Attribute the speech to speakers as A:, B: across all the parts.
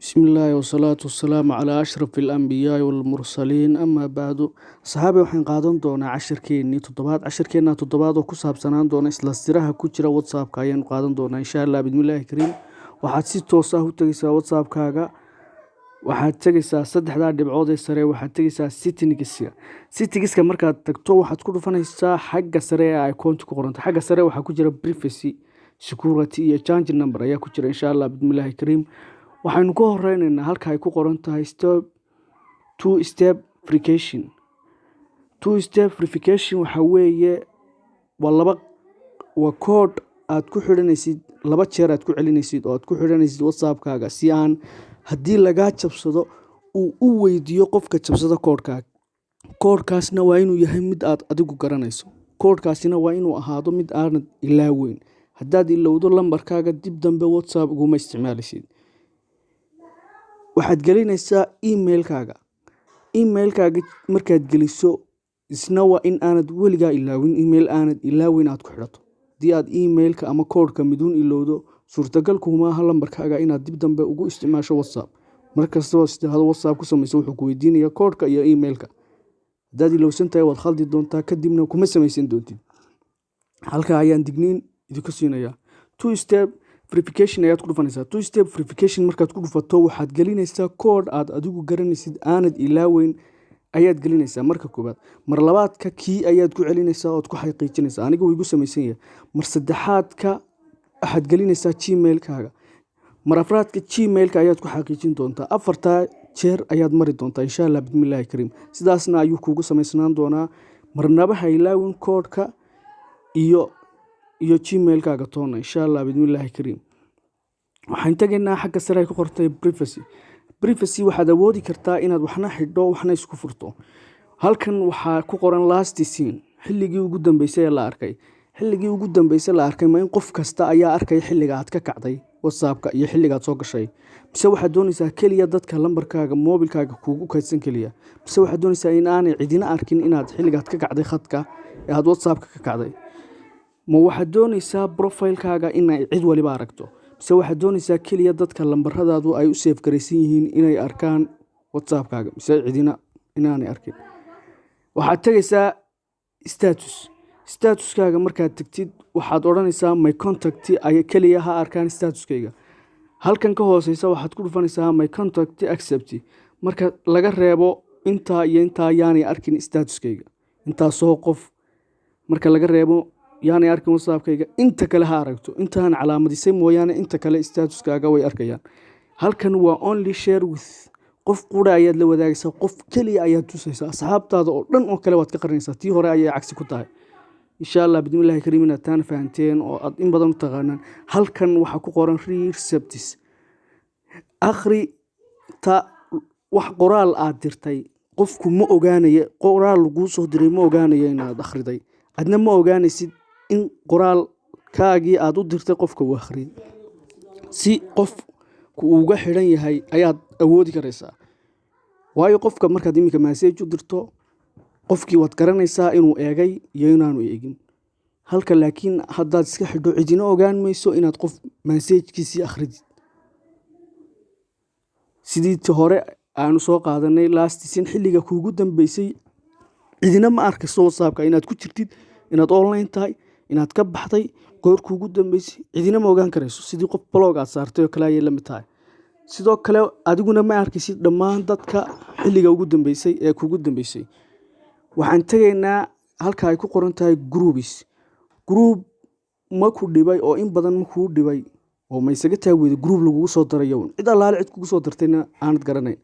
A: Bismillaahi wasalaatu wasalaamu calaa ashraf alambiyaai walmursaliin, amaa bacdu. Saxaabi, waxaan qaadan doonaa cashirkeennii toddobaad. Cashirkeenna toddobaad oo ku saabsanaan doona isla siraha ku jira WhatsAppka ayaanu qaadan doonaa, insha Allah bismillaahi kariim. Waxaad si toos ah u tegeysaa WhatsAppkaaga. Waxaad tegeysaa saddexdaa dhibcood ee sare. Waxaad tegeysaa settingska. Settingska markaad tagto, waxaad ku dhufanaysaa xagga sare ee icon ku qoranta. Xagga sare waxaa ku jira privacy, security iyo change number ayaa ku jira, insha Allah bismillaahi kariim. Waxaynu ka horeyneynaa halka ay ku qoran tahay step two step verification. Two step verification waxaa weeye waa laba, waa code aad ku xidhanaysid, laba jeer aad ku celinaysid oo aad ku xidhanaysid WhatsAppkaaga, si aan haddii lagaa jabsado uu u weydiiyo qofka jabsada koodhkaaga. Koodhkaasna waa inuu yahay mid aad adigu garanayso. Koodhkaasina waa inuu ahaado mid aanad ilaaweyn. Haddaad ilowdo lambarkaaga, dib dambe WhatsApp uguma isticmaalaysid. Waxaad gelinaysaa emailkaaga. Emailkaaga markaad geliso, isna waa in aanad weligaa ilaawin, email aanad ilaaweyn aad ku xidhato. Haddii aad emailka ama koodhka miduun ilowdo, suurtagal kuma aha lambarkaaga inaad dib dambe ugu isticmaasho WhatsApp. Markastoo istiraahdo WhatsApp ku samayso, wuxuu ku weydiinayaa koodhka iyo emailka. Haddaad ilowsan tahay, waad khaldi doontaa, kadibna kuma samaysan doontid. Halkaa ayaan digniin idinku siinayaa. Two step verification ayaad ku dhufanaysaa. Two step verification markaad ku dhufato, waxaad gelinaysaa koodh aad adigu garanaysid, aanad ilaaweyn ayaad gelinaysaa marka koowaad. Mar labaadka kii ayaad ku celinaysaa ood ku xaqiijinaysaa. Aniga wuu igu samaysan yahay. Mar saddexaadka waxaad gelinaysaa Gmailkaaga. Mar afraadka Gmailka ayaad ku xaqiijin doontaa. Afartaa jeer ayaad mari doontaa, insha Allah bismillaahi kariim. Sidaasna ayuu kuugu samaysnaan doonaa. Marnaba ha ilaawin koodhka iyo Gmailkaaga toona, insha Allah bismillaahi kariim. Waxaan tegaynaa xagga sare ay ku qortay privacy. Privacy waxaad awoodi kartaa inaad waxna xidho, waxna isku furto. Halkan waxaa ku qoran last seen, xilligii ugu dambeysay ee la arkay. Xilligii ugu dambeysay la arkay, ma in qof kasta ayaa arkaya xilliga aad ka kacday WhatsAppka iyo xilliga aad soo gashay, mise waxaad doonaysaa keliya dadka lambarkaaga moobilkaaga kuugu kaydsan keliya, mise waxaad doonaysaa in aanay cidina arkin inaad xilligaad ka kacday khadka ee aad WhatsAppka ka kacday? Ma waxaad doonaysaa profilekaaga inay cid waliba aragto, mise waxaad doonaysaa keliya dadka lambaradaadu ay u save garaysan yihiin inay arkaan WhatsAppkaaga, mise cidina inaanay arkin? Waxaad tegaysaa status. Statuskaaga markaad tegtid, waxaad odhanaysaa my contact ay keliya ha arkaan statuskayga. Halkan ka hooseysa waxaad ku dhufanaysaa my contact except. Marka laga reebo intaa iyo intaa yaanay arkin statuskayga. Intaasoo qof marka laga reebo yaanay arkin WhatsAppkayga, inta kale ha aragto. Intaan calaamadisay mooyaane, inta kale statuskaaga way arkayaan. Halkan waa only share with. Qof qura ayaad la wadaagaysaa, qof keliya ayaad tusaysaa. Asxaabtaada oo dhan oo kale waad ka qarinaysaa. Tii hore ayay cagsi ku tahay. Insha Allah bismillahi kariim inaad taana fahanteen oo aad in badan u taqaanaan. Halkan waxaa ku qoran read receipts. Akhri ta wax qoraal aad dirtay, qofku ma ogaanayo qoraal laguu soo diray, ma ogaanayo inaad akhriday, adna ma ogaanaysid in qoraalkaagii aad u dirtay qofka uu akhriyay. Si qofku uga xidhan yahay ayaad awoodi karaysaa, waayo qofka markaad iminka message u dirto, qofkii waad garanaysaa inuu eegay iyo inaanu eegin. Halka laakiin haddaad iska xidho, cidina ogaan mayso inaad qof messagekiisii akhridid. Sidii ti hore aanu soo qaadanay, last seen, xilliga kuugu dambeysay, cidina ma arkayso WhatsAppka inaad ku jirtid, inaad online tahay, inaad ka baxday, goor kuugu dambeysay, cidina ma ogaan karayso. Sidii qof block aad saartay oo kale ayay la mid tahay. Sidoo kale adiguna ma arkaysid dhammaan dadka xilliga ugu dambeysay ee kuugu dambeysay. Waxaan tegaynaa halka ay ku qoran tahay groups. Group ma ku dhibay oo in badan ma kuu dhibay oo ma isaga taag weyday group lagugu soo darayo, cid allaale cid kugu soo dartayna aanad garanayn?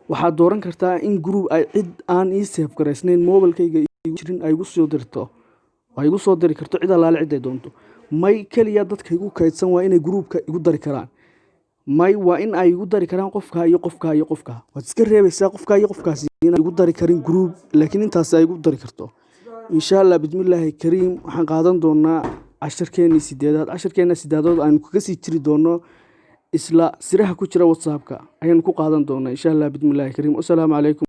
A: Waxaad dooran kartaa in group ay cid aan ii save garaysnayn mobilkayga jirin ay igu soo dirto, ay igu soo diri karto cid allaale cid ay doonto. May, keliya dadka igu kaydsan waa inay groupka igu dari karaan. May, waa in ay igu dari karaan qofka iyo qofka iyo qofka. Waad iska reebaysaa qofka iyo qofkaasi inaan igu dari karin group, laakiin intaas ay igu dari karto, insha Allah bismillaahi kariim. Waxaan qaadan doonaa cashirkeenii sideedaad. Cashirkeena sideedaad aynu kaga sii jiri doono isla siraha ku jira WhatsAppka ayaanu ku qaadan doonaa, insha Allah bismillaahi kariim. Wasalaamu calaykum.